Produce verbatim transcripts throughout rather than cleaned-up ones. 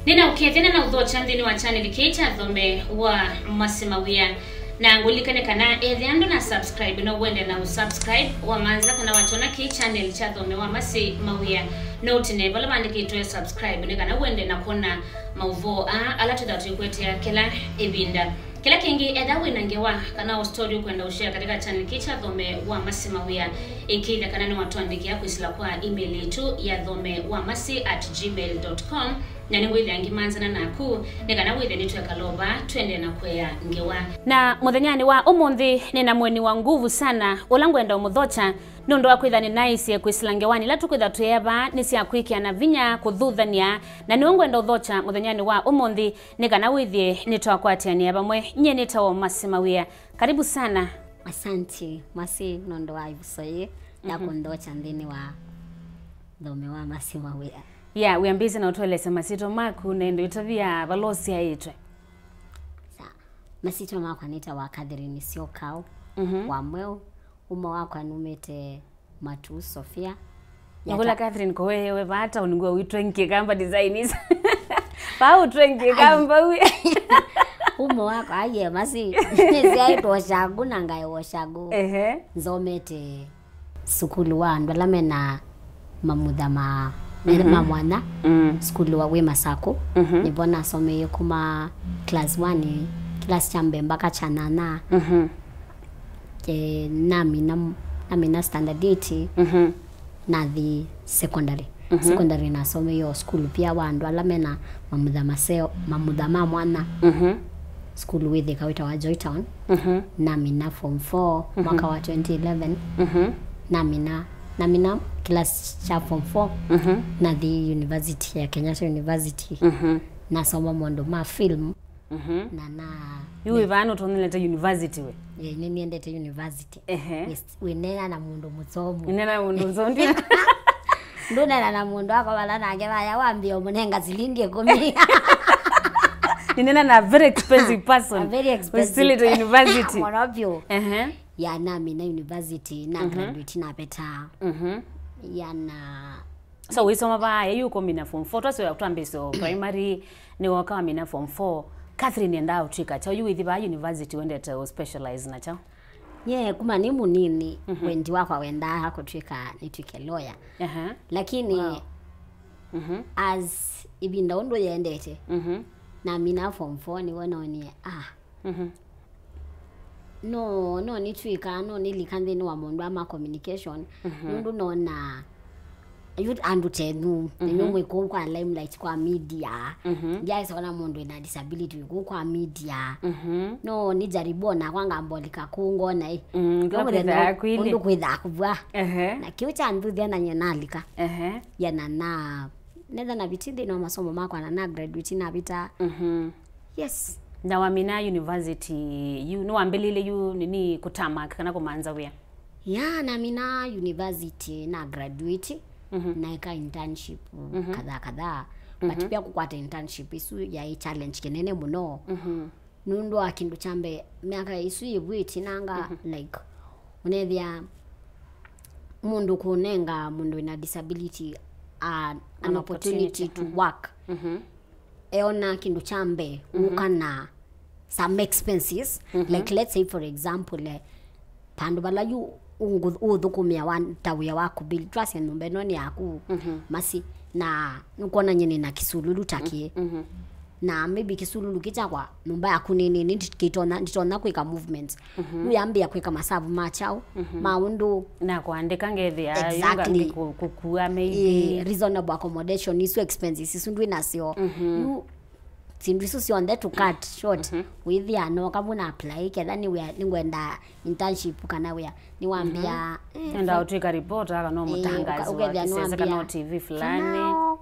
Nĩnaũkethya na naũthokya nthĩnĩ wa channel kĩĩ kya Thome wa Masi Mawĩa. Na ngũlikane kana ethĩa ndũna subscribe, no wende na ũsubscribe, wamanza kana wakyona kĩĩ channel kya Thome wa Masi Mawĩa, no ũtine vala vandĩkĩtwe subscribe, nĩ kana wende na kwona maũvoo aa ala twĩtha twĩkwetea kĩla ĩvinda. Kĩla kĩngĩ, etha wĩna ngewa kana o story ũkwenda ũshare katika channel kĩĩ kya Thome wa Masi Mawĩa, ĩkĩĩthya kana nĩwatũandĩkĩa kwĩsĩla kwa email yitũ ya thome wa masi at gmail dot com, na nĩngwĩthĩa ngĩmanzana naku nĩ kana wĩthwe nĩtwekala ova twende na kũea ngewa. Na mũthenyanĩ wa ũmũnthĩ nĩna mũeni wa nguvu sana ũla ngwenda ũmũthokya nũndũ wa kwĩtha nĩnaĩsye kwĩsĩla ngewanĩ ila tũkwĩtha twĩeva nĩ sya kwĩkĩana vinya, kũthuthany'a, na nĩwe ngwenda ũthokya mũthenyanĩ wa ũmũnthĩ nĩ kana wĩthĩe nĩtwakwatĩanĩa vamwe. Nyie nĩtawa Masi Mawĩa. Karibu sana. Asante, Masi, nũndũ wa ĩvuso yĩĩ ya kũnthokya nthĩnĩ wa Thome wa Masi Mawĩa. Yeah, wĩambĩĩsye na ũtũelesya masyĩtwa maku na ĩndĩ ũtavya vala ũsyaĩtwe. Sa, masyĩtwa makwa nĩtawa Catherine Syokao wa Mweu. Uma wakwa numĩte Matu, Sofia. Nĩkũla Catherine, ko wewe vaa town ngua uitwe nkĩkamba designs. Vaa utwe nkĩkamba wi. Umo wakwa, aye, Masi. Nĩsyaĩtwe Oshagu na ngaĩ Oshagu. Ehe. Nzomete sukulu wa andũ ala mena mamutha ma, ma mwanya. Sukulu wa wĩ Masakũ. Nĩvo nasomeie kuma class one, class kya mbee mpaka kya nyanya. Eh, namina, namina standard eight, nathi secondary. Secondary nasomeie o sukulu pia wa andũ ala mena mamutha maseo, mamutha ma mwana. Sukulu wĩ Thika wĩtawa Joytown. Namina form four mwaka wa twenty eleven. Namina, namina class cha form four. Nathi university ya Kenyatta University. Nasoma maũndũ ma film. Na, na yu wĩ vaa nũtonyelete university we? Ye, nĩniendete university. Ehe. Wĩ-, wĩneena na mũndũ mũsomu. Nĩneena na mũndũ mũsomu. Ndũneena na mũndũ akovala nake vaya wambia ũmũnenga silingi ĩkũmi. Nĩneena na very expensive person. A very expensive. Wĩsilĩte university. Mũno vyũ. Ehe. Ya, namina university, na graduate, napeta. Ya, na So, wĩsoma vaa, yu ũkomina form four, twasyoya twambĩsyo primary, nĩwoka wamina form four. Catherine endaa ũtwĩka kyaũ? Yu wĩthi vaa university wendete ũ specialize na kyaũ? Nye, kuma nĩ mũnini, wendi wakwa wendaa kũtwĩka nĩtwĩke lawyer. Aha. Lakini, as ĩvinda ũndũ yendete, namina form four nĩw'o noonie, ah, no, no nĩtwĩka, no nĩlika nthĩnĩ wa maũndũ ama communication, nũndũ nona yu andũ tenyu, nenyu mwĩ kũu kwa limelight, kwa media. Ndyaĩsa ona mũndũ ena disability wĩ kũu kwa media. No nĩjaribu ona kwa ngambolika kũu ngona ĩ. Mm, no mũthenya ũndũ kwĩthaa kũvwa. Ehe. Na kĩu kyanthuthya na nye nalika. Ehe. Yana na netha na viti nthĩnĩ wa masomo makwa na na graduate navita. Yes. Na wamina university, yu, nĩwambĩlĩile yu nini kũtamak kana kũmanza wĩa? Ya, namina university, na graduate, naeka internship kadhaa kadhaa. But pia kũkwata internship isu yaĩ challenge kĩnene mũno. Nũndũ wa kĩndũ kya mbee, myaka ĩsu yĩvu ĩtinanga, like, ũnethĩa mũndũ kũnenga mũndũ wĩna disability, uh, an opportunity to work. Eona kĩndũ kya mbee, ũka na some expenses. Like, let's say, for example, eh, vandũ vala yu ũngũ-, ũthũkũmĩa wa, ta wĩa waku, Bill, twasya nyũmba ĩno nĩ yaku, Masi, na nũkwona nyie nĩ na kĩsululu ta kĩĩ. Na maybe kĩsululu kĩ kyakwa, nyũmba yaku nĩ nini, ndikĩtonya, nditonya kwĩka movements. Yu yambĩa kwĩka masavu ma kyaũ, ma ũndũ. Na kũandĩka ngethĩa, exactly, kũkua maybe. Eh, reasonable accommodation, isu expenses isu ndwĩ nasyo. Yu syĩndũ isu syonthe to cut short, wĩthĩa no kavu na apply, ketha nĩ wĩa, nĩngwenda internship kana wĩa, nĩwambĩa, eh, enda ũtwĩka reporter kana, eh, mũtangazi wa ũkethĩa kĩsese kana nĩwambĩa, T V fulani. For now,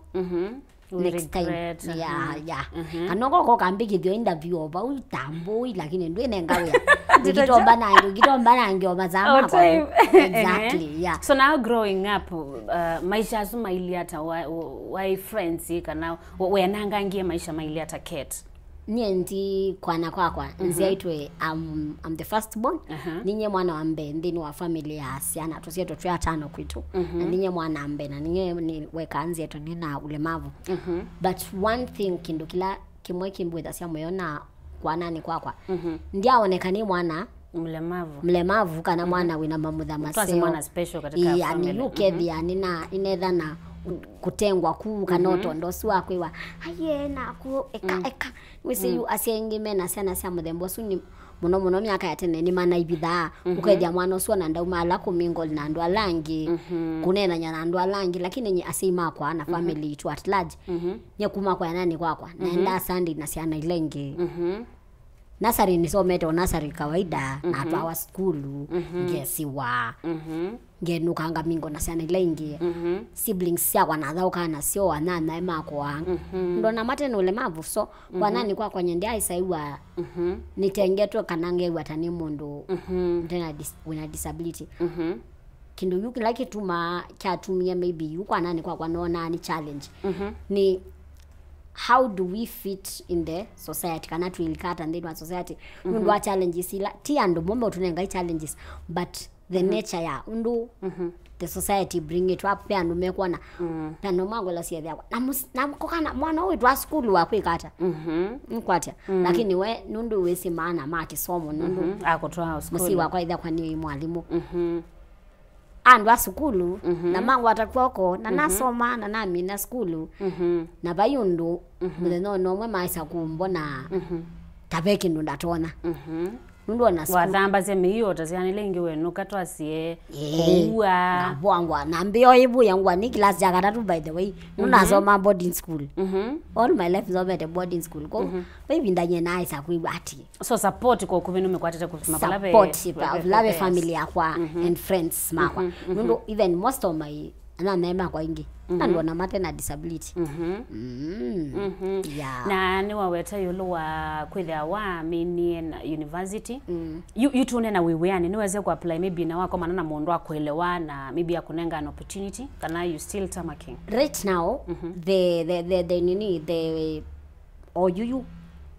we next time. Regret. Yeah, yeah. Kana ũkoka ũkambĩkĩthyo interview o vau itambũi, lakini ndwĩnenga wĩa. Ndĩkĩtomba na, ndĩkĩtomba na ngeoma za makwa. Exactly, yeah. So now growing up, uh, maisha asu mailye ata, wa, wa, wa friends kana Wenangangie maisha mailye ata Kate? Niĩ ndi kwana kwakwa, nzyaĩtwe, I'm, I'm the first born. Aha. Ninyie mwana wa mbee nthĩnĩ wa family ya syana, tũsyaĩtwe twĩ atano kwitũ. Mhm. Na ninyie mwana wa mbee, na ninyie nĩ weka nzyaĩtwe nĩ na ulemavu. Mhm. But one thing, kĩndũ kĩla kĩmwe kĩmbwĩthasya mũyo na kwananĩ kwakwa, mhm, ndyaoneka nĩ mwana Mlemavu. Mlemavu kana, mhm, mwana wĩna mamutha maseo. Twasye mwana special katika family. Ĩĩ, yani, mhm, ũkethĩa nĩna, nĩnetha na kũtengwa kuu kana, mhm, ũtondo ũsu wa kwĩwa, "Aiye, naku, eka, mm, eka." Wĩsĩ, mm, yu asyai aingĩ mena syana sya mũthemba ũsu nĩ mũno mũno myaka ya tene nĩmanaivithaa. Mhm. Ũkethĩa mwana ũsu ona ndauma ala kũmingle na andũ ala angĩ, mhm, kũneenany'a na andũ ala angĩ, lakini nyie asyai makwa na, mhm, family itũ at large, mhm, nyie kuma kwananĩ kwakwa, mhm, naendaa Sunday na syana ila ingĩ. Mhm. Nursery nĩsomete o nursery kawaida, mhm, natwawa sukulu, mhm, ngesiwa, mhm, ngenũka ngamingle na syana ila ingĩ. Mhm. Siblings syakwa nathaũkaa nasyo, anyanyae makwa. Mhm. Ndona mate na ũlemavu, so, mhm, kwananĩ kwakwa nyie ndyaĩsaĩwa, mhm, nĩtengetwe kana ngew'a ta nĩ mũndũ, mhm, ndena dis-, wĩna disability. Mhm. Kĩndũ yu kĩla kĩtumaa, kyatumie maybe yu kwananĩ kwakwa noonaa nĩ challenge, mhm, nĩ how do we fit in the society, kana twĩlika ata nthĩnĩ wa society, mhm, nũndũ wa challenges ila, ti andũ mo meũtũnengai challenges, but the, mhm, nature ya ũndũ, mhm, the society bring it up. Ve andũ mekwona, mm, ve andũ mangwela syethĩawa na mũs-, na kũkana mwana ũyũ wĩtwa sukulu wa kwĩka ata? Mhm. Nĩkwatya. Mm. Lakini we nũndũ wĩsĩ maana ma kĩsomo, nũndũ, mhm, akũtwaa mũsyĩ sukulu wakwa ĩthakwa nĩ mwalimũ. Mhm. Andũ a sukulu, mhm, na mangwata kw'oko, na, mhm, nasoma, na namina sukulu, mhm, na vai ũndũ, mhm, mũthenya ona ũmwe maesa kũmbona, mhm, ta ve kĩndũ ndatonya. Mhm. Nũndũ ona sukulu wathambasya mĩio ta syana ila ingĩ wenũka twasye, ĩĩ, kũua. Ngavũa ngwa, na mbĩo ĩvũya ngwa nĩ class ya katatũ, by the way. Nũ, mhm, nasoma boarding school. Mhm. All my life nsomete boarding school. Kwoou, mhm, ve ĩvinda nyie naesa kwĩw'a ati, so support kwa ũkuvĩ nũmĩkwatĩte kuma vala ve, support, ve, ve, vala ve, ve family yakwa, mhm, and friends makwa. Mhm, mhm. Nũndũ even most of my anyanyae makwa aingĩ, mhm, andũ ona mate na disability. Mhm. Mm. Mhm. Yeah. Na nĩwaweta ĩũlũ wa kwĩthĩa waminie na university. Mm. Yu, yu tũne na wĩw'ĩanĩ, nĩwese kũapply maybe na wakomana na mũndũ akũelewa na maybe akũnenga an opportunity, kana you still tarmacking? Right now, mhm, the, the, the, the nini, the o yuyu,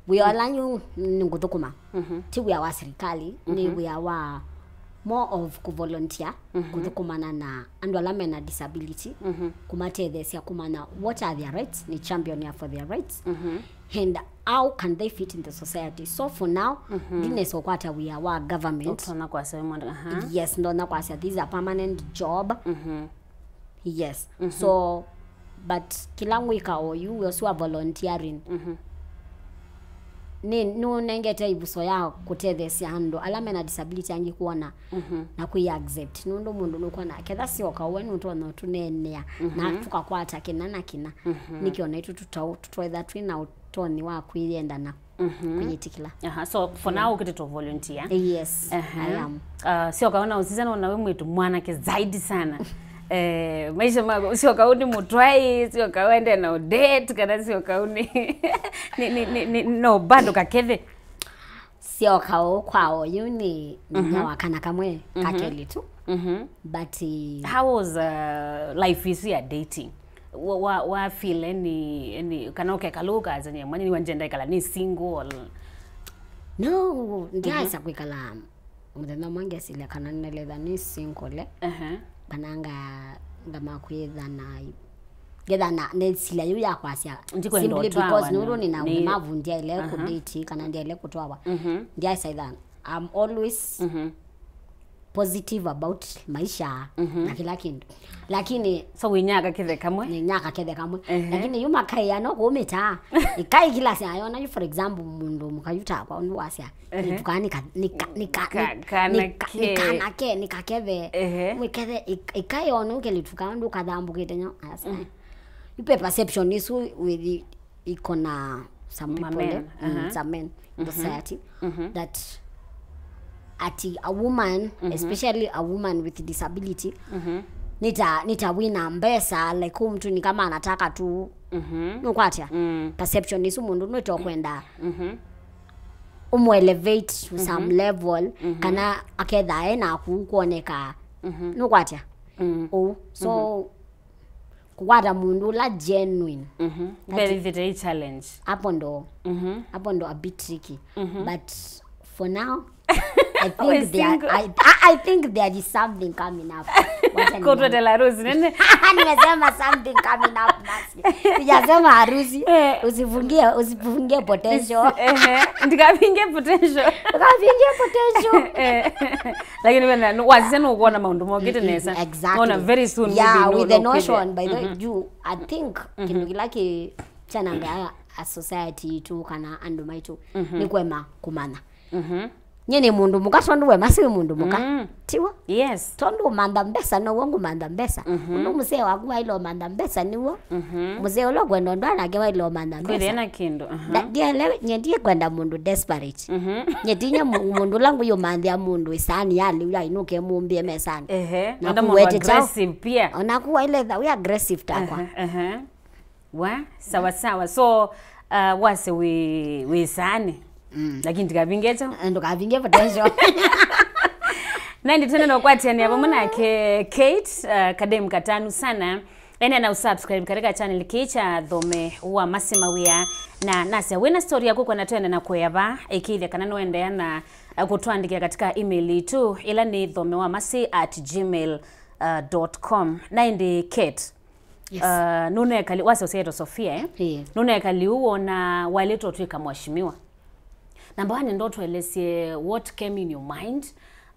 wĩa, mm, ũla yu nĩngũthũkũma, mhm, ti wĩa wa serikali, nĩ, mhm, wĩa wa more of kũvolunteer, mhm, kũthũkũmana na andũ ala mena disability, mhm, kũmatetheesya kũmanya what are their rights, nĩ champion ya for their rights, mhm, and how can they fit in the society. So for now, mhm, ndinesa ũkwata wĩa wa government. Ũtonya kwasya wĩ mwana, aha. Yes, ndonya kwasya this is a permanent job. Mhm. Yes. Mhm. So, but kĩla ngwĩka oyu, wĩa ũsu wa volunteering, mhm, nĩ, nũnengete ĩvuso ya kũtetheesya andũ ala mena disability angĩ kwona, mhm, na kwĩ accept. Nũndũ mũndũ nũkwona, ketha syoka we nũtonya ũtũneenea, mhm, na tũkakwata kĩna na kĩna. Mhm. Nĩkĩ ona itũ tũtau-, tũtoetha twĩ na ũtonyi wa kwĩyenda na, mhm, kwĩyĩtĩkĩla. Aha, so for, yeah, now ũkĩte to volunteer? Yes, aha, I am. Uh, syoka ona ũsisya nona we mwĩtu mwanake zaidi sana. Eh, maisha mako, syoka ũnĩ mũtwai, syoka wende na udate, kana syoka ũnĩ nĩ, nĩ, nĩ, nĩ, no bado kakethe. Syoka ũũ kwa oyu nĩ, mhm, inya wa kana kamwe, mhm, kakeli tu. Mhm. But, eh, how was, uh, life ĩsu ya dating? Wa, wa, wa feel any, any, kana ũkekala ũkasania mwana nĩwa njenda ĩkala nĩ single or? No, ndyaesa, mhm, kwĩkala mũthenya ũmwe ngesilya kana nĩnelĩtha nĩ single, aha, kana nga, ngama kwĩtha na, ngetha na, nesilya yu ya kwasya, ndikwenda simply ũtwawa because nũndũ nĩ, nĩna, nĩ, ũlemavu ndyaĩle, mhm, kũdate kana ndyaĩle kũtwawa. Mhm. Ndyaesa ĩtha, I'm always, mhm, positive about maisha, mhm, na kila kindu. Lakini so wĩnyaa kakethe kamwe? Nĩnyaa kakethe kamwe. Ehe. Lakini yu makaĩa no kũmĩtaa. Ikai kila saa yona yu, for example, mũndũ mũkayuta kwa ũndũ wasya. Ehe. Nĩtukaa nika, nika, nika, ka-, nika, kana nika, ke, nika, nake, nika kethe. Ehe. Mwĩkethe, ik-, ikai ona ũkelituka ũndũ ũkathambũkĩte nyo. Asa. Mm. Yu pe perception ĩsu with iko na some people, ma men, eh, mm, aha, some men in, mhm, society, mhm, that ati a woman, mhm, especially a woman with disability, mhm, nita, nita wina mbesa, like, huyu mtu ni kama anataka tu, mhm, nũkwatya? Mm. Perception isu mũndũ nĩtokwenda, mhm, ũmũelevate to some, mhm, level, mhm, kana aketha e naku kuoneka, mhm, nũkwatya? Mm. Ũu. So, mhm. Kũkwata mũndũ ũla genuine. Mhm. That Very very challenge. Hapo ndo, Mhm. hapo ndo a bit tricky. Mhm. But for now, I think We're they are, single. I, I, I think there is something coming up. Wacha nione. Kũtwetela harusi nene. Nimesema something coming up, Mercy. Sijasema harusi. Eh. Usifungie, usifungie potential. Ehe. Ndikavinge potential. Ukavingie potential. Eh. Lakini wena, no, wasisya no kuona maũndũ mokĩte Mm, mm, nesa. Exactly. Nona very soon Yeah, maybe no, with the no notion, by the way, Mhm. juu, I think, Mhm. kĩndũ kĩla kĩ kyanambea a society itũ kana andũ maitũ, Mhm. nĩ kwema kũmanya. Mhm. Nye nĩ mũndũ mũka tondũ we Mercy wĩ mũndũ mũka. Mm. Tiw'o? Yes. Tondũ ũmantha mbesa now'o ngũmantha mbesa. Mhm. Ũndũ mũsee waku waĩle ũmantha mbesa nĩw'o. Mhm. Mũsee ũla ũkwenda ũndũ anake waĩle ũmantha mbesa. Kwĩthĩa na kĩndũ. Aha. Nda-, ndiele, nye ndikwenda mũndũ desperate. Mhm. Nye tinya mu-, mũndũ ũla ngũyũmanthĩa mũndũ ĩsaani ya lĩu ya inũke mũmbĩe mesanĩ. Ehe. Na Nenda mũndũ kuwete chao. Aggressive pia. Onaku waĩle tha wĩ aggressive takwa. Aha, aha. Wa, sawa sawa. So, uh, wase wĩ, wĩ saani. Mm. Lakini ndikavinge cho. Eh, ndũkavinge potential. Na nditene no kwatiania vamwe nake Kate, uh, kadem katanu sana. Ene na usubscribe katika channel kii cha Thome wa Mercy Mawia. Na nasya wĩna story yaku kwenda twende na kũya va, ĩkĩĩthya kana nũendeea na, uh, kũtwandĩkĩa katika email itũ, ĩla nĩ thome wa mercy at gmail dot com. Na ĩndĩ Kate, Yes. Uh, nũneekali, wase ũsyaĩtwe Sofia, eh? Ĩĩ. Nũneekali ũu wona waĩlĩte ũtw'ĩka mheshimiwa. Namba one, nenda ũtũelesye what came in your mind,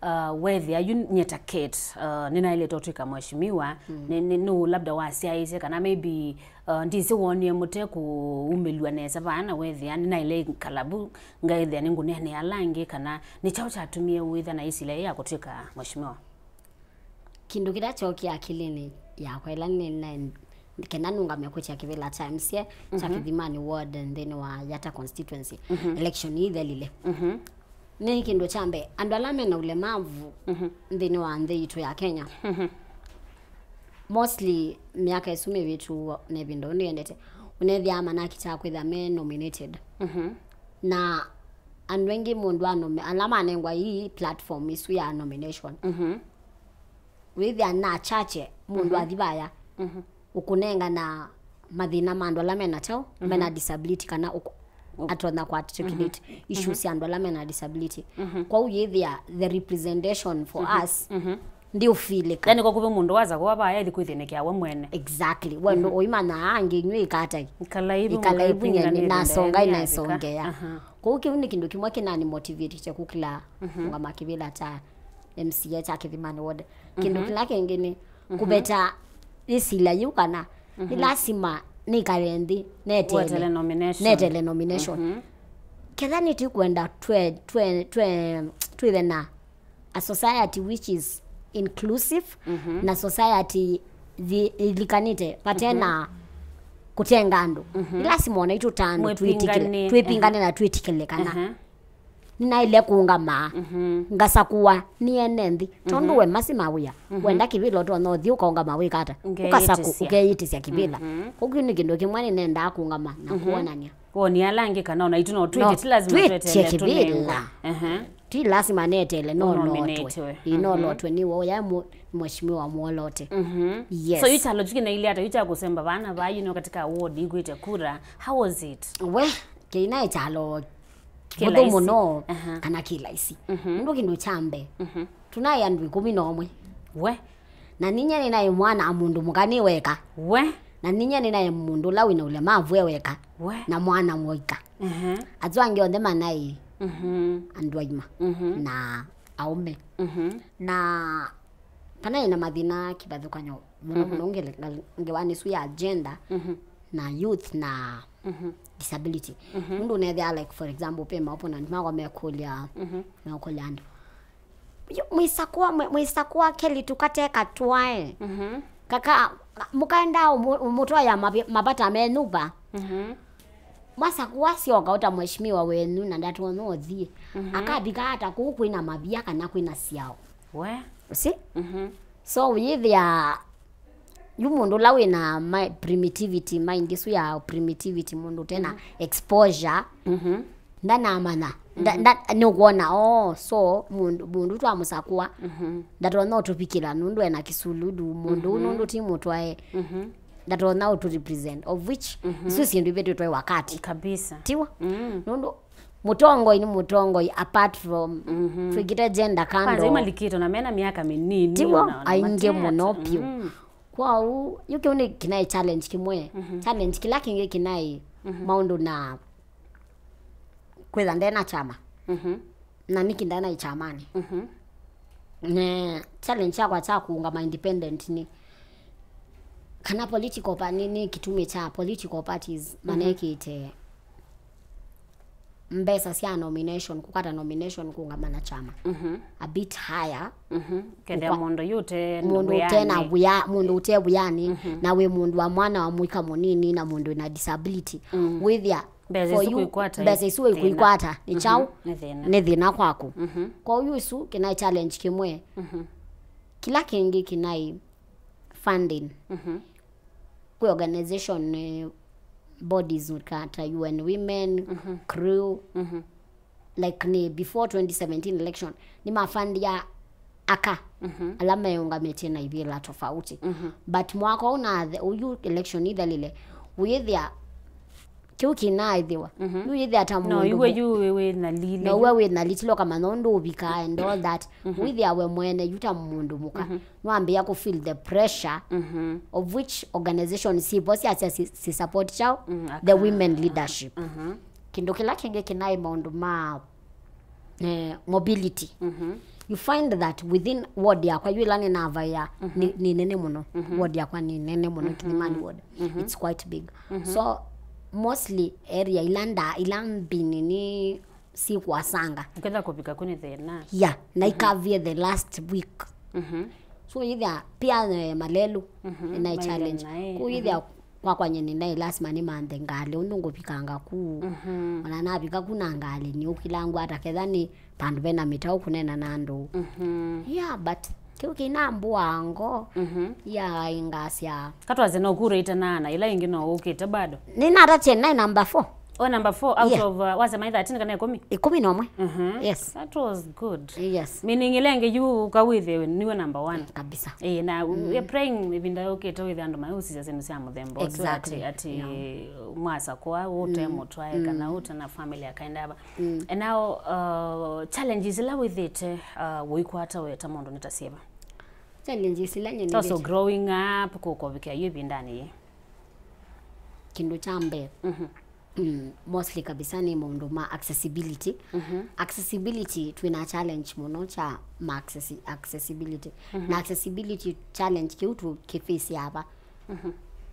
uh, weethĩa yu nyie ta Kate, uh, nĩnaĩlĩte ũtw'ĩka mheshimiwa, Mm. nĩ, nĩ, nũũ labda wasyaĩĩsye, kana maybe, uh, ndĩsĩ woonie mũte kũumĩlw'a nesa vaa na weethĩa nĩnaĩle kalavu, ngaĩthĩa nĩngũneenea ala angĩ, kana nĩ kyaũ kyatumie wĩthĩa na ĩsilya yĩĩ ya kũtw'ĩka mheshimiwa? Kĩndũ kĩla kyookie akilinĩ yakwa ĩla nĩnaĩ-, kenda nũngame kwĩtya kĩvĩla kya M C A kya Mhm. Kĩthimani ward nthĩnĩ wa Yatta constituency, Mhm. election ii ithelile. Mhm. Nĩ kĩndũ kya mbee, andũ ala mena ũlemavu Mhm. nthĩnĩ wa nthĩ yitũ ya Kenya, Mhm. mostly myaka ĩsu mĩvĩtu na ĩvinda ũndũ yendete, ũnethĩaa manakĩtaa kwĩthĩa me nominated. Mhm. Na andũ aingĩ mũndũ anomi-, ala manengwa ii platform isu ya nomination, Mhm. wĩthĩa na chache mũndũ Mhm. athi vaya Mhm. ũkũnengana mathĩna ma andũ ala mena kyaũ, Mhm. mena disability, kana ũkũ-, atonya kũ articulate Mhm. issues Mhm. sya andũ ala mena disability. Mhm. Kwoou yĩthĩa the representation for Mhm. us Mhm. ndiũfilĩka. Yani, kwa kũvĩ mũndũ waza kũva vaya ĩthi kwĩthĩnĩkĩa we mwene. Exactly. We ndũ Mhm. ũimanyaa angĩ inyw'ĩ ĩkatai. Ĩkalaivu, ĩkalaivu nyeni, nasongai, naisongea. Aha. Kwoou kĩu nĩ kĩndũ kĩmwe kĩnani motivate kũkĩla Mhm. kũngama kĩvĩla kya M C A kya Kĩthimani ward. Kĩndũ Mhm. kĩla kĩngĩ nĩ Mhm. kũveta ĩsilya yĩu kana nĩ Mhm. lasima nĩkale nthĩ netele. Wetele nomination. Netele nomination. Mhm. Ketha nĩtũkwenda twe, twe, twe, twĩthe na a society which is inclusive Mhm. na society thi-, ilikanĩte vate Mhm. na kũtenga andũ. Mhm. Nĩ lasima ona itũ ta andũ twĩtĩkĩle, Mwĩpinganĩe. Twĩpingane Aha. na twĩtĩkĩle kana Aha. nĩnaĩle kũũngama, Mhm. ngasakũwa nĩ ene nthĩ. Tondũ Mhm. we Mercy Mawia, Mhm. wenda kĩvĩla ũtonya ũthi ũkaũngama wĩka ata? Ũkasaku-, Ũkeĩtĩsya. Ũkeĩtĩsya kĩvĩla. Mhm. Kwoou kĩu nĩ kĩndũ kĩmwe nĩnendaa kũũngama na Mhm. kwonany'a. Woni ala angĩ kana ona itũ no twĩtye, No, ti lazima twĩtye tweteele kĩvĩla. Tũnengwe. Aha. Ti lazima netele, no notwe. Ũnominatwe. Ĩĩ, no Mhm. notwe nĩ wo ya mũ-, mheshimiwa Mwolote. Mhm. Yes. So, yu kyalo kyu kĩnailye ata, yu kya kũsemba vana vaa, you know, katika ward ikwĩte kura? How was it? We, kĩinaĩ kyalo kĩvũthũ mũno, Aha. kana kĩlaisi. Mhm. Nũndũ kĩndũ kya mbee, Mhm. tũnaĩ andũ ĩkũmi na ũmwe. We. Na ninyie nĩnaĩ mwana a mũndũ mũka nĩ weka. We. Na ninyie nĩnaĩ mũndũ ũla wĩna ũlemavu e weka. We. Na mwana mũika. Aha. Asu angĩ onthe manaĩ Mhm. andũ aima Mhm. na aũme. Mhm. Na vanaĩ na mathĩna kĩvathũkany'o mũno Mhm. mũno ngele-, ngewanĩ ĩsu ya gender Mhm. na youth na Mhm. disability. Mhm. Nũndũ ũnethĩa, like, for example, ve maopponent makwa mekũlya, Mhm. mekũlya andũ, "Yu, mwĩsakũa, mwĩ-, mwĩsakũa kelĩ tũkateka twae." Mhm. Kaka, mũkaenda ũmũ-, ũmũtwaĩa mavi-, mavata menyu va? Mhm. Mwasakũa syoka ũta mheshimiwa wenyu na ndatonya ũthiĩ. Mhm. Akavika ata kũu kwĩna mavia kana kwĩna syao? We. Ũsi? Mhm. So, wĩthĩa yu mũndũ ũla wĩna ma-, primitivity, mind ĩsu ya primitivity, mũndũ ũtena Mhm. exposure, Mhm. ndanamanya. Nda-, Mhm. nda-, nĩũkwona, oh, so, mũndũ, mũndũ twamũsakũa, Mhm. ndatonya ũtũvikĩla nũndũ ena kĩsululu, mũndũ ũũ Mhm. nũndũ ti mũtwae. Mhm. ndatonya ũtũ represent, of which isu syĩndũ ivĩtĩtwe wakati. Kabisa. Tiwa? Mm. Nũndũ mũtongoi nĩ mũtongoi, apart from twĩkĩte gender kando. Kwanza imalikĩtwe na mena myaka mĩnini. Tiwa? Aingĩ mũno vyũ. Mm. Kwoou yu kĩu nĩ kĩnaĩ challenge kĩmwe. Challenge kĩla kĩngĩ kĩnaĩ maũndũ na kwĩtha ndena kyama. Na nĩkĩ ndena ĩkyamanĩ. Na challenge yakwa kya kũũngama independent nĩ kana political pa, nĩ, nĩ kĩtumi kya political parties manekĩte mbesa sya nomination, kũkwata nomination kũũngama na kyama a bit higher. Kethĩa mũndũ yu ũte mũndũ ũte na wĩa. Wĩa, mũndũ ũte wĩanĩ, na wĩ mũndũ wa mwana wa mũika mũnini na mũndũ wĩna disability. Wĩthĩa mbesa isu kwĩkwata, mbesa isu wĩkwĩkwata nĩ kyaũ? Nĩ thĩna kwaku. Kwoou isu kĩnaĩ challenge kĩmwe. Kĩla kĩngĩ kĩnaĩ funding. Kwĩ organization, eh, bodies ta U N Women, crew, like nĩ before twenty seventeen election nĩmafundia aka ala meũngamĩtye na ivĩla tofauti. But mwaka ũũ na the, ũyu election ithelile, wĩthĩa kĩu kĩnaaĩthĩwa. Nũyĩthĩa ta no mũndũ iwe mu- yu wĩ- wĩ na lile. Na uwe wĩ na litilo kamanya ũndũ ũvikaa and all that. Wĩthĩa we mwene yu ta mũndũ mũka nĩwambĩĩa kũ feel the pressure of which organization sivo syasya si, si support chao the aka- women leadership. Kĩndũ kĩla kĩngĩ kĩnaĩ maũndũ ma eh, mobility. You find that within ward yakwa yu ĩla nĩnavaĩa nĩ, nĩ nene mũno. Ward yakwa nĩ nene mũno, Kilimani ward. It's quite big. So mostly area ila nda, ila mbini nĩ sikwasanga. Ũketha kũvika kũ nĩ thĩna. Yeah, na ikavie the last week. So either pia, eh, malelu na challenge. Ku either kwakwa nyie nĩnaĩ lasima nĩmanthe ngalĩ ũndũ ngũvikanga ku. Ona navika ku na ngalĩ nĩũkilangwa ata ketha nĩ vandũ vena mĩtaũ kũneena na andũ. Yeah, but kĩu kĩnambũaa ngoo. Yeah, ingasya katwasya no kurĩte na ana ila ingĩ no ũkĩte bado. Nĩnatatie naĩ number four. Oh, number four out Yeah. of uh, wasema thirteen kana ĩkũmi? Ĩkũmi na ũmwe. Yes. That was good. Yes. Meaning ĩla ĩngĩ yu ũkawĩthĩwe nĩwe number one. Kabisa. Ĩĩ, na we're praying ĩvinda yũkĩte wĩthĩa andũ mayũsisya syĩndũ sya mũthemba ũsu. Exactly. Ati, ati mwasakũa ũte mũtwae kana ũte na family akaenda ava. And now, uh, challenges ila wĩthĩte, uh, ũikwata we ta mũndũ nĩ ta syĩva? Challenges ila nyie nĩthĩte. Also growing up, kũkovikĩa yu ĩvindanĩ yĩ. Kĩndũ kya mbee, mm, mostly kabisa nĩ maũndũ ma accessibility. Accessibility twĩ na challenge mũno kya ma accessi-, accessibility. Na accessibility challenge kĩu tũkĩface ava.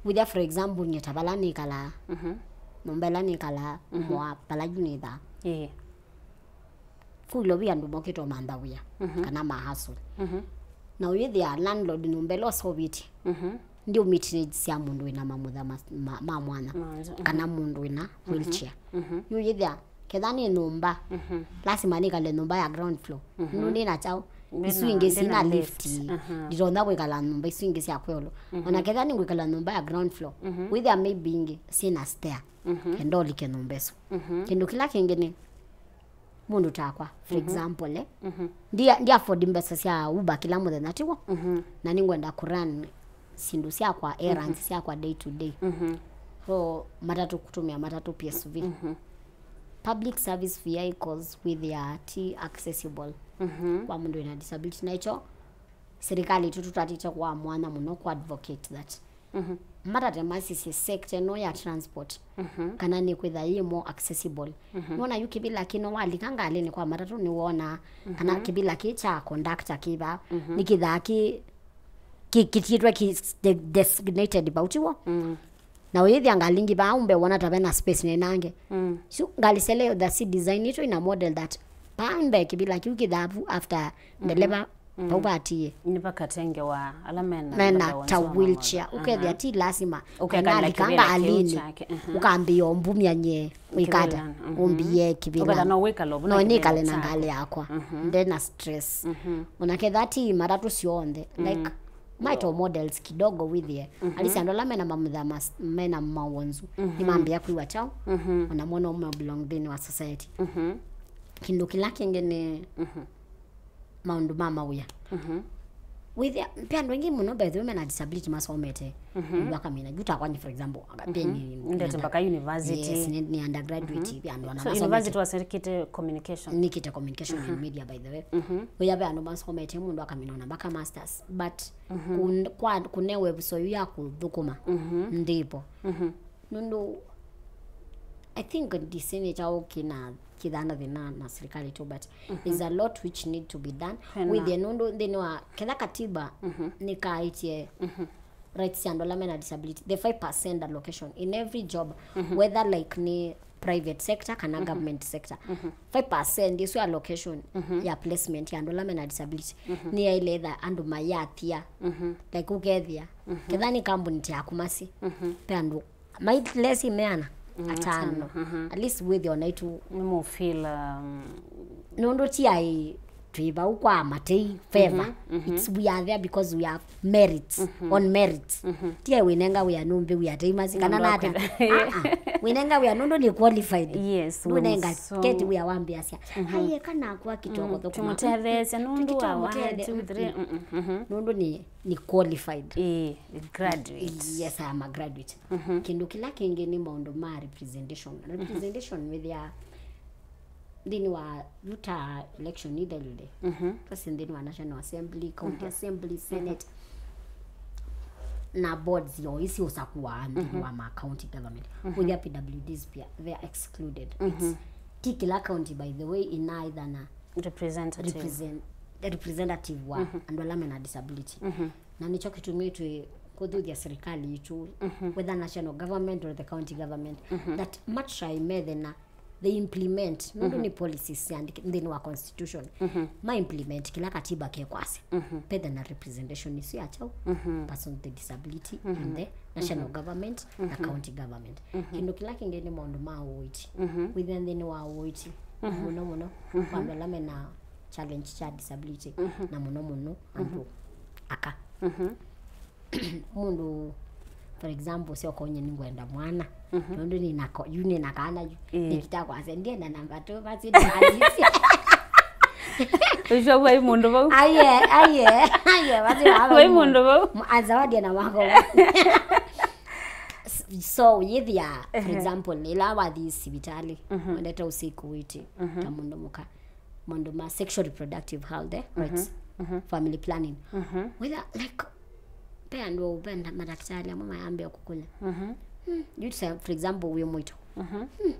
Wĩthĩa for example nyie ta vala nĩkalaa, nyũmba ĩla nĩkalaa, mwa vala yu nĩthaa. Ĩĩ. Kũilwa vi andũ mokĩte ũmantha wĩa kana ma hustle. Na ũyĩthĩa landlord nyũmba ĩla ũseũvĩtye ndiũmitinĩsya mũndũ wĩna mamutha ma, ma, ma mwanya kana mũndũ wĩna wheelchair. Yũyĩthĩa ketha nĩ nyũmba, lasima nĩkale nyũmba ya ground floor. Nũndũ ndĩ na kyaũ, isu ingĩ sina lift. Nditonya kwĩkala nyũmba isu ingĩ sya kwĩũlũ. Ona ketha nĩngwĩkala nyũmba ya ground floor, wĩthĩa maybe ingĩ sina stair. Kenda ũlike nyũmba ĩsu. Kĩndũ kĩla kĩngĩ nĩ mũndũ takwa, for example, eh, ndi, ndi afford mbesa sya Uber kĩla mũthenya, tiw'o? Na nĩngwenda kũrun syĩndũ syakwa, errands syakwa day to day. So matatũ, kũtũmĩa matatũ, P S V. Public service vehicles wĩthĩaa ti accessible kwa mũndũ wĩna disability. Na ĩkyo serikali itũ tũtatĩte kwa mwanya mũno kũ advocate that matate masisye sector ĩno ya transport kana nĩkwĩtha yĩ more accessible. Nona yu kĩvĩla kĩno walika ngalĩnĩ kwa matatũ nĩwona kana kĩvĩla kĩ kya conductor kĩva nĩkĩthaa kĩ, kĩ, kĩtiĩtwe kĩ de-, designated vau, tiw'o? Na ũyĩthĩa ngalĩ ingĩ vaa ũmbe wona ta vena space nenange. Su ngalĩ sele the si design itũ ina model that paa mbee kĩvĩla kĩu kĩthaa vu after ndeleva vau vatiie. Nĩvakatengewa ala mena mena ta wheelchair. Ũkethĩa ti lasima ũkekala kana alika kĩvĩla kĩu ngalĩnĩ chake. Ũkambĩĩa ũmbumya nye wĩkata ũmbĩe kĩvĩla. Ũkethĩa no wĩkala ũvu na no nĩkale na ngalĩ yakwa. Ndena stress. Ona ketha ti matatũ syonthe, like, maito models kidogo wĩthĩe. At least andũ ala mena mamutha mas-, mena mawonzu nĩmambĩĩa kwĩw'a kyaũ, ona mwana ũmwe belong thĩnĩ wa society. Kĩndũ kĩla kĩngĩ nĩ maũndũ ma mawĩa. Wĩthĩa, pe andũ aingĩ mũno, by the way, mena disability masomete. Mhm. Mũndũ akamina, yu takwa nyie, for example, aka-, pe Mhm. nĩ Ndete mpaka university. Yes, nĩ, nĩ undergraduate, Mhm. pe andũ ana So, masomete. University wasekĩte communication? Nĩkĩte communication and Mhm. media, by the way. Mhm. Wĩya pe andũ masomete, mũndũ akamina ona mpaka masters. But Mhm. kun-, kwa, kũnewe ĩvuso yu ya kũthũkũma, Mhm. ndĩvo. Mhm. Nũndũ, I think D C nĩ kyaũ kĩna, kĩthana thĩna na serikali tu, but Mhm. there's a lot which need to be done. Hena. Wĩthĩe nũndũ nthĩnĩ wa ketha katiba Mhm. nĩkaĩtye Mhm. rights ya andũ ala mena disability, the five percent allocation in every job, Mhm. whether, like, nĩ private sector kana Mhm. government sector. Mhm. Five percent ĩsu allocation Mhm. ya placement ya andũ ala mena disability Mhm. nĩyaĩle etha andũ mayathia. Mhm. Like, ũkethĩa, Mhm. ketha nĩ kambuni ta ya Kumasi, Mhm. pe andũ mai less meana Mm, atano. atano, mhm. At least wĩthĩa ona itu Nĩ mũ feel, um, nũndũ ti ai twĩ vau kwa matei favor. Mhm, mhm. It's, we are there because we have merits, Mhm. on merits. Mhm. Ti ai wĩnenga wĩa nũmbe wĩa tei masi kana Nũndũ wa nata. kwenda. Ah, ah. Wĩnenga wĩa nũndũ nĩ qualified. Yes, Ndũnenga so keti wĩa wambĩasya. Mhm. Aiye kana kwa kitoko Mm, thũkũma. Tũmũtetheesya nũndũ wa one, Tũmũtetheesya. two, three. Mm-mm, mhm. Nũndũ nĩ, nĩ qualified. Eh, graduate. Yes, I am a graduate. Mhm. Kĩndũ kĩla kĩngĩ nĩ maũndũ ma representation. Representation wĩthĩa nthĩnĩ wa yuta election ithelile. Mhm. Twasĩ nthĩnĩ wa National Assembly, County Mhm. Assembly, Mhm. Senate, na boards yo isi ũsakuaa nthĩnĩ Mhm. wa ma county government. Mhm. Wĩthĩa P W Ds pia, they are excluded. It's Mhm. ti kĩla county, by the way, ĩnaĩthana Representative. represent-, representative wa Mhm. andũ ala mena disability. Mhm. Na nĩkyo kĩtumi twĩ kũthuthya serikali itũ, Mhm. whether national government or the county government, Mhm. that matry methe na they implement, nũndũ Mhm. nĩ policies syandĩke nthĩnĩ wa constitution, Mhm. ma implement kĩla katiba kekwasya. Mhm. Pethe na representation isu ya kyaũ, Mhm. person with disability Mhm. in the national Mhm. government na Mhm. county government. Mhm. Kĩndũ kĩla kĩngĩ nĩ maũndũ ma ũiiti. Mhm. Wĩthĩa nthĩnĩ wa ũiiti, Mhm. mũno mũno, Mhm. kwa andũ ala mena challenge cha disability, Mhm. na mũno mũno andũ Mhm. aka. Mhm. Mũndũ, for example, syoka ũnye nĩngwenda mwana. Mhm. Nũndũ nĩna ko-, yu nĩna kana yu. Ĩĩ. Nĩkita kwasya, ndienda namba two, basi ndĩkalisya. Ũcio vai mũndũ vau? Aye, aye, aye, basi vava Vai mũndũ vau? M-, azawadi na wako. S-, so, yĩthĩa, for Ehe. example, ĩla wathi sivitalĩ, Mhm. wendete ũsiku wĩtĩ, Mhm. ta mũndũ mũka, maũndũ ma sexual reproductive health, eh, rights, Mhm. family planning. Mhm. Whether, like, pe andũ, pe nda-, madakitari amwe mayambĩa kũkũlya. Mhm. Hmm, you say, for example, wĩ mũito. Mhm. Hmm.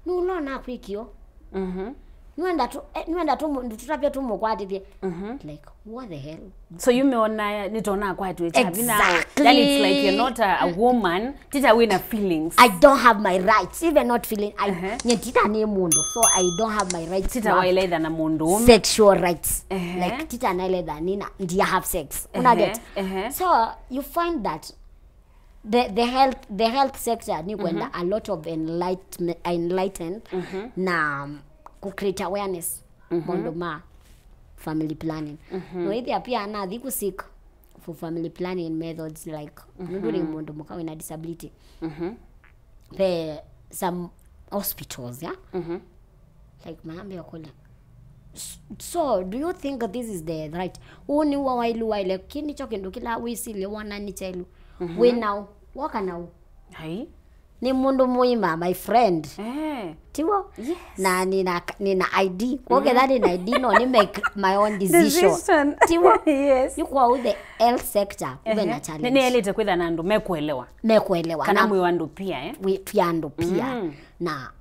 Nũlona kwĩkĩo. Mhm. Nĩwenda tu, eh, nĩwenda tu, tũtavye tũmũkwatĩthye. Mhm. Like, what the hell? So you meona nĩtona kwatwĩte Exactly. Then it's like you're not a, a woman. Tita wĩna feelings. I don't have my rights, even not feeling. I, Uh-huh. nye tita nĩ mũndũ, so I don't have my rights to Tita have waĩle itha na mũndũ ũme. sexual rights. Uh-huh. Like, tita naĩle itha nina, ndia have sex. Una Uh-huh. get? Uh-huh. So you find that the, the health, the health sector nĩ kwenda Mhm. a lot of enlighten-, enlighten Mhm. na, um, ku create awareness Mhm. maũndũ ma family planning. Mhm. No ĩthĩa pia nathi ku seek for family planning methods, like, Mhm. nũndũ nĩ mũndũ mũka wĩna disability. Mhm. Ve some hospitals, yeah? Mhm. Like, maambĩa kũlya, "S-, so, do you think this is the right? Ũũ nĩw'o waĩlu waĩle, kĩ nĩkyo kĩndũ kĩla wĩsilye wona nĩ kyaĩlu? Mhm. Wĩ naũ? Woka naũ?" Ai. Nĩ mũndũ mũima, my friend. Eh. Tiw'o? Yes. Na nina, nina I D. Kw'o Mm. ketha nina I D, no nĩ make my own decision. Decision. Tiw'o? Yes. Yu kwa the health sector, ũve Ehe. na challenge. Nĩ, nĩelĩte kwĩtha na andũ mekuelewa. Mekuelewa. Kana Na mwĩ andũ pia, eh? Wĩ, twĩ andũ pia. Mm. Na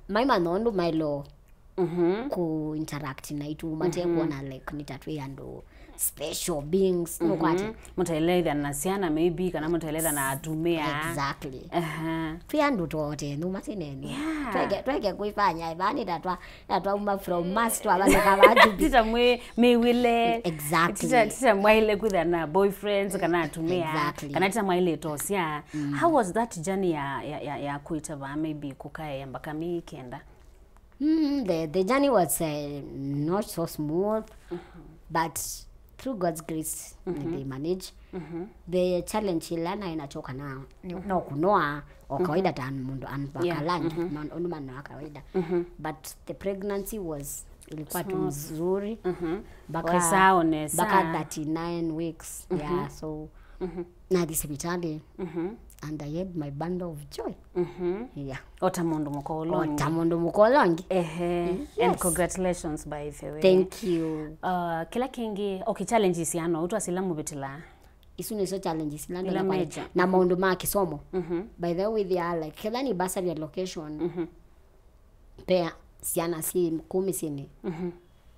maima nondu mailo Mhm. ku interact naitũ, mate Mhm. kuona, like, nĩ ta twĩ andũ special beings, Mhm. nũkwate? Mũtaĩle itha na syana, maybe, kana mũtaĩle itha na atumĩa. Exactly. Aha. Twĩ andũ twote, nũma sineni. Yeah. Tweke, tweke kwĩfanya, ĩvani ta twa, ta twauma from Mars, twavalũka vaju. Tita mwĩ, mĩwĩle. Exactly. Tita, tita mwaĩle kwĩtha na boyfriends, kana atumĩa. Exactly. Kana tita mwaĩle tosya. Mm. How was that journey ya, ya, ya, ya kwĩta vaa, maybe, kũkaea mbaka mĩĩ kenda? Mm, the, the journey was, uh, not so smooth, Mhm. but through God's grace, Mhm. they manage. Mhm. The challenge ila naĩ nacho kana, Mhm. no kunoa o Mhm. kawaida ta mũndũ an-, Yeah. wakalangi, Mhm. man-, ũndũ mwana wa kawaida. Mhm. But the pregnancy was ilikuwa tu nzuri. Mhm. Mpaka waisao nesa. Mpaka thirty-nine weeks. Mhm. Yeah, so nathi sivitali. Mhm. And I had my bundle of joy. Mhm. Yeah. O ta mũndũ mũka ũla ũngĩ. O ta mũndũ mũka ũla ũngĩ. Ehe. Yes. And congratulations, by the way. Thank you. Uh, kĩla kĩngĩ, okay, challenges ano, ũtwasila mũvĩtĩla. Isu nĩsyo challenges ila ila ndona kwa major. Na maũndũ ma kĩsomo. Mhm. By the way, they are like, ketha nĩ bursary allocation. Mhm. Pea syana syĩ kũu mĩsyĩnĩ. Mhm.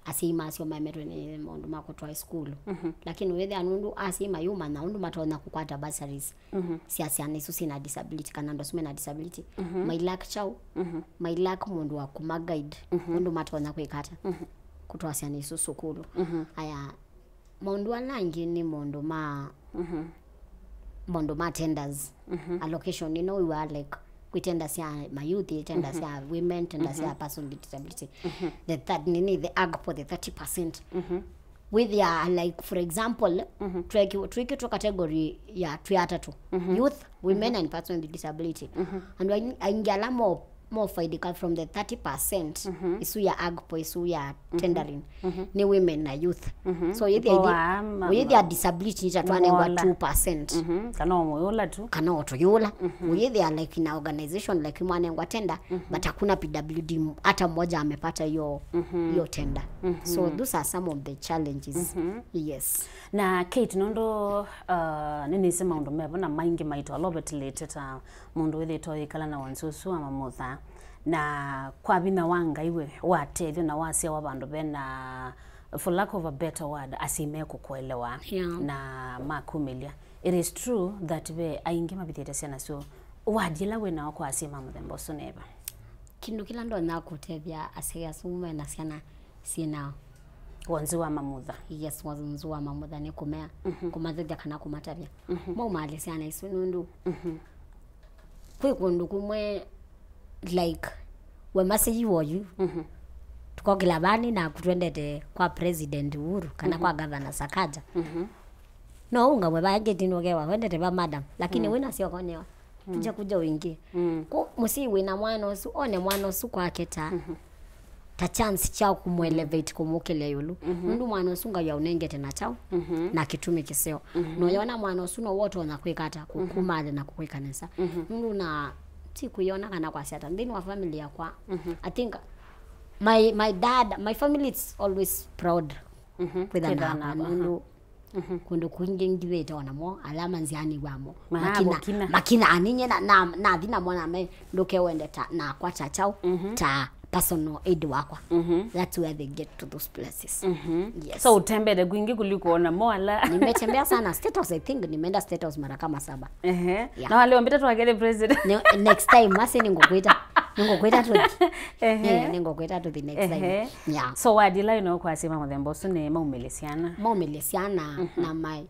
Asyai masyo maemetwe nĩ maũndũ ma kũtwae sukulu. Mhm. Lakini wĩthĩa nũndũ asyai mayũmanya ũndũ matonya kũkwata bursaries. Mhm. Sya syana isu syĩna disability kana andũ asu mena disability. Mhm. Mai lack chau. Mhm. Mai lack mũndũ wa kũma guide. Mhm. Ũndũ matonya kwĩka ata. Mhm. Kũtwaa syana isu sukulu. Mhm. Aya, maũndũ ala angĩ nĩ maũndũ ma, mhm, maũndũ ma tenders. Mhm. Allocation ĩno wĩw'a, like, kwĩ tender sya mayouth, tender, mhm, sya women, tender, mhm, sya person with disability. Mhm. The third, nini, the AGPO, the thirty percent. Mhm. Wĩthĩa, like, for example, mhm, twĩkĩ-, twĩkĩtwe category ya twĩ atatũ. Mhm. Youth, women, mhm, and person with disability. Mhm. Andũ aing-, aingĩ ala mo mofaidika from the thirty percent, mhm, isu ya AGPO, isu ya, mhm, tendering, mhm, nĩ women na youth. Mhm. So, yĩthĩa, ũyĩthĩa disability nĩtatwanengwa two percent. Mhm. Kana ũmũyũla tu. Kana ũtũyũla. Mhm. Ũyĩthĩa, like, in a organization, like, mwanengwa tender, mhm, but hakuna P W D m-, hata mmoja amepata hiyo, mhm, hiyo tender. Mhm. So, those are some of the challenges. Mhm. Yes. Na Kate, nũndũ, uh, nĩnĩsĩ maũndũ mevo na maingĩ maitũ alovetilĩte ta mũndũ wĩthĩĩtwe ũyĩkala na wonzu ũsu wa mamutha. Na kwa vinya wa Ngai we watethyo na wasyawa vandũ vena, for lack of a better word, asyai mekũkũelewa, yeah, na makumĩlya. It is true that ve aingĩ mavithĩte syana syoo. Word ĩla wĩ nao kwa asyai ma mũthemba ũsu neva? Kĩndũ kĩla ndonya kũtethya asyai asu mena syana syĩna wonzu wa mamutha. Yes, wonzu wa mamutha nĩ kũmea, mhm, kũmathethya kana kũmatavya. Mhm. Maumaalye syana isu nũndũ, mhm, kwĩ kũndũ kũmwe, like, we masĩi woyu, mhm, tũkokĩla vani naku twendete kwa President Uhuru kana, mhm, kwa Governor Sakaja. Mhm. No ũngamwe vaa ngetinĩ ũkewa wendete va madam, lakini, mm, wĩna syoko nĩo. Tũja, mm, kuja wingĩ. Mm. Ku mũsyai wĩna mwana ũsu, one mwana ũsu kwake ta, mhm, ta chance kya kũmũelevate, mhm, kũmũkĩlya ĩũlũ. Mhm. Nũndũ mwana ũsu Ngai aũnengete na kyaũ, mhm, na kĩtumi kĩseo. Mhm. Na ũyona mwana ũsu no wotonya kwĩka ata, mhm, kũkumathya na kũkwĩka nesa. Mhm. Nũndũ na ti kwĩona kana kwasya ata. Nthĩnĩ wa family yakwa, mhm, I think my, my dad, my family is always proud, mhm, kwĩtha nakwa, kwĩtha nakwa, nũndũ, mhm, kũndũ kũingĩ ngithĩte o namo, ala manzĩanĩ wamo. Makina, makina. Makina aninye na, na, nathi namo na me, ndũke wende ta, nakwa ta kyaũ, mhm, ta personal aid wakwa. Mhm. That's where they get to those places. Mhm. Yes. So, ũtembete kwingĩ kuliko ona mo ala. Nimetembea sana. State House, I think nimeenda State House mara kama saba. Ehe. Yeah. Na wale wambita twakele president. Ne-, next time, masi nĩngũkwĩta. Nĩngũkwĩta tũthi. Ehe. Yeah, nĩngũkwĩta tũthi next time. Ehe. Yeah. So, word ĩla ĩno kwa asyai ma mũthemba ũsu nĩ maumĩlye syana. Maumĩlye syana, mhm, na mai-,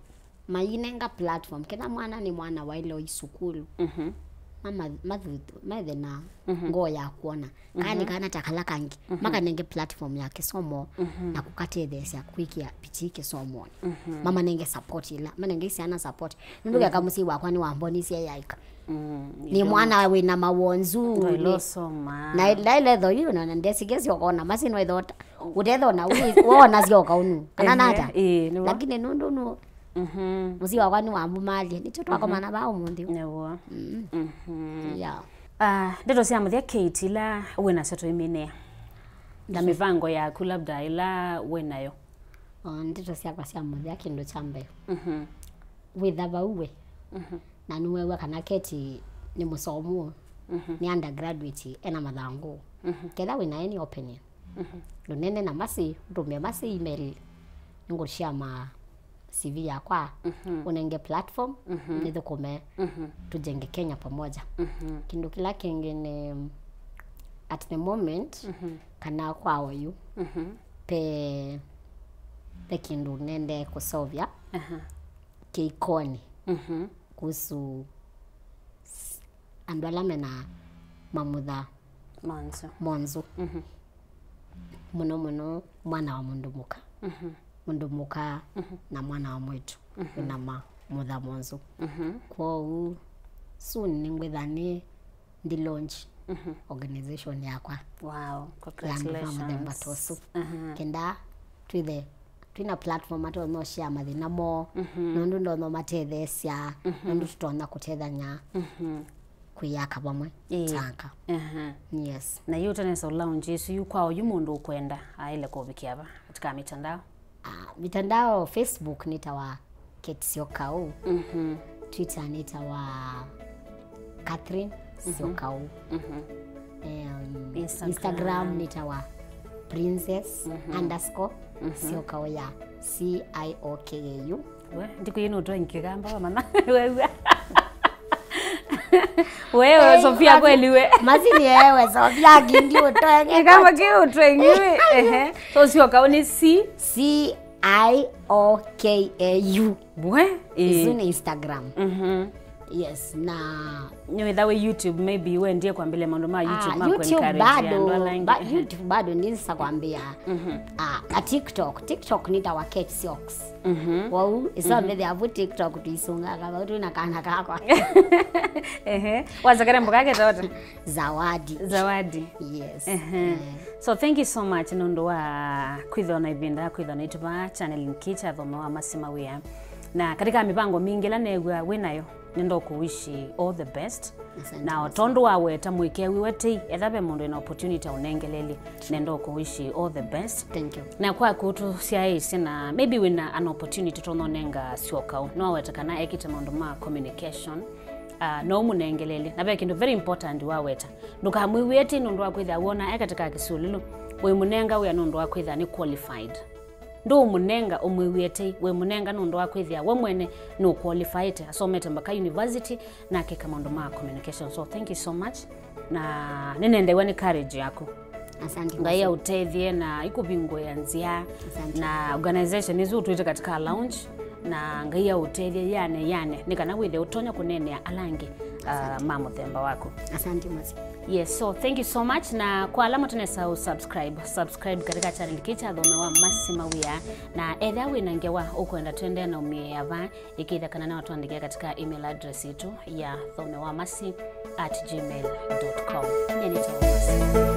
mainenga platform. Kĩla mwana nĩ mwana waĩle ũi sukulu. Mhm. Mama-, mathu-, methe na, mhm, ngoo ya kuona. Kana nĩ, mhm, kana ta kala kangĩ. Mhm. Makanenge platform ya kĩsomo, mhm, na kũkatetheesya kwĩkĩa pitii kĩsomonĩ. Mhm. Mamanenge support ĩla. Manenge syana support. Nũndũ, mhm, keka mũsyai wakwa nĩwambonisye yaika. Mm, nĩ mwana wĩna mawonzu. Ndwaĩle ũsoma. Na ndaĩle tho yu, na ndesikie syoka ona masi no ithota. Ũtetho na wĩ, wona syoka unu. Kana, ehe, nata? Ĩĩ, nĩw'o. Lakini nũndũ nũ, mhm, mũsyai wakwa nĩwambumalye. Nĩkyo twakomana, mhm, vaa ũmũnthĩ ũũ. Nĩw'o. Mm. Mhm. Yeah. Ah, ndeto sya mũthya Kate ila wĩ nasyo tũiminĩa. Na mĩvango yaku labda ila wĩ nayo. Ah, ndeto syakwa sya mũthya, kĩndũ kya mbee. Mhm. Wĩtha vau we. Mhm. Na nĩweew'a kana Kate nĩ mũsomu, mhm, nĩ undergraduate, ena mathangũ. Mhm. Ketha wĩna any opinion, mhm, ndũnene na masi, ũtũmĩe masi email, nĩngũshare ma C V yakwa, mhm, ũnenge platform, mhm, nĩthũkũme, mhm, tujenge Kenya pamoja. Mhm. Kĩndũ kĩla kĩngĩ nĩ, at the moment, mhm, kana kwa oyu, mhm, pe, pe kĩndũ nende kũseũvya, aha, kĩikoni, mhm, kuhusu s-, andũ ala mena mamutha monzu. Monzu. Mhm. Mũno mũno mwana wa mũndũ mũka. Mhm. Mũndũ mũka, mhm, na mwana wa mwĩĩtu, mhm, wĩna mamutha monzu. Mhm. Kwoou, soon nĩngwĩtha nĩ ndi launch organization yakwa. Wow, ya andũ ma mũthemba ta ũsu. Congratulations. Aha. Kenda twĩthe twĩna platform atonya ũshare mathĩna moo, nũndũ ndonya ũmatetheesya, nũndũ tũtonya kũtethany'a kwĩyaka vamwe. Ĩĩ. Tanga. Aha. Yes. Na yu ũtanesa launch ĩsu yu kwa oyu mũndũ ũkwenda aĩle kũvikĩa va katika mitandao? Ah, mitandao, Facebook nĩtawa Kate Syokau. Twitter nĩtawa Catherine Syokau. Em, Instagram. Instagram nĩtawa princess underscore Syokau, ya C I O K A U. We, ndiku yino utwa nkigamba wamana. Wewe, wewe, Sofia, kweli we. Masini ewe, Sofia, kindi utwenge. Kama ki utwengiwe. Ehe. So, Syokau ni C? C I O K A U. We? Eh. Isu ni Instagram. Mhm. Yes, na nĩwĩtha wĩ YouTube, maybe wendie kwambĩlĩa maũndũ ma YouTube ma YouTube kũ-encourage bado, andũ ala angĩ. Ba-, ehe. YouTube bado ndinsa kwambĩa. Mhm. Ah, a TikTok. TikTok nĩtawa Kate Sioks. Mhm. Wau, isu methĩa vu TikTok tuisungaga vau twĩ na kana kakwa. Ehe. Waza karembo kake tota? Zawadi. Zawadi. Yes. Ehe. Eh. So thank you so much nũndũ wa kwĩthĩwa na ĩvinda ya kwĩthĩwa naitũ va channel-inĩ kĩĩ kya Thome wa Masi Mawĩa. Na katika mĩvango mingĩ ĩla neew'a wĩ nayo, nĩndokũwishi all the best. Asante. Na o tondũ waweta mwĩkĩe wĩwetei, etha ve mũndũ ena opportunity aũnengelelye, nĩndokũwishi all the best. Thank you. Na kwa kũtũsyaĩĩsye na maybe wĩna an opportunity tũnonenga Syokau, nĩwaweta kana ekĩte maũndũ ma communication, ah, no ũmũnengelelye. Na ve kĩndũ very important waweta. Ndũkamwĩw'ĩe tĩ nũndũ wa kwĩthĩa wona e katika kĩsululu. Wĩmũnenga wĩa nũndũ wa kwĩthĩa nĩ qualified. Ndũũmũnenga ũmwĩw'ĩe tei, wĩmũnenga nũndũ wa kwĩthĩa we mwene nũqualifyĩte, asomete mbaka university na akeka maũndũ ma communication. So thank you so much. Na nĩnendeew'a nĩ courage yaku. Asante. Ngai aũtethye na ikũvingũĩa nzĩa. Asante. Na organization ĩsu ũtwĩte katika launch, na Ngai aũtethye yane yane, nĩ kana wĩthe ũtonya kũneenea ala angĩ, ah, ma mũthemba waku. Asante Masi. Yes, so thank you so much. Na kwa ala matanesa u subscribe, subscribe katika channel kĩĩ kya Thome wa Masi Mawĩa. Na ethĩa wĩna ngewa ũkwenda twendee na ũmĩea va, ĩkĩĩthya kana no ũtwandĩkĩe katika email address itũ ya thome wa masi at gmail dot com. Nĩnĩtawa Masi.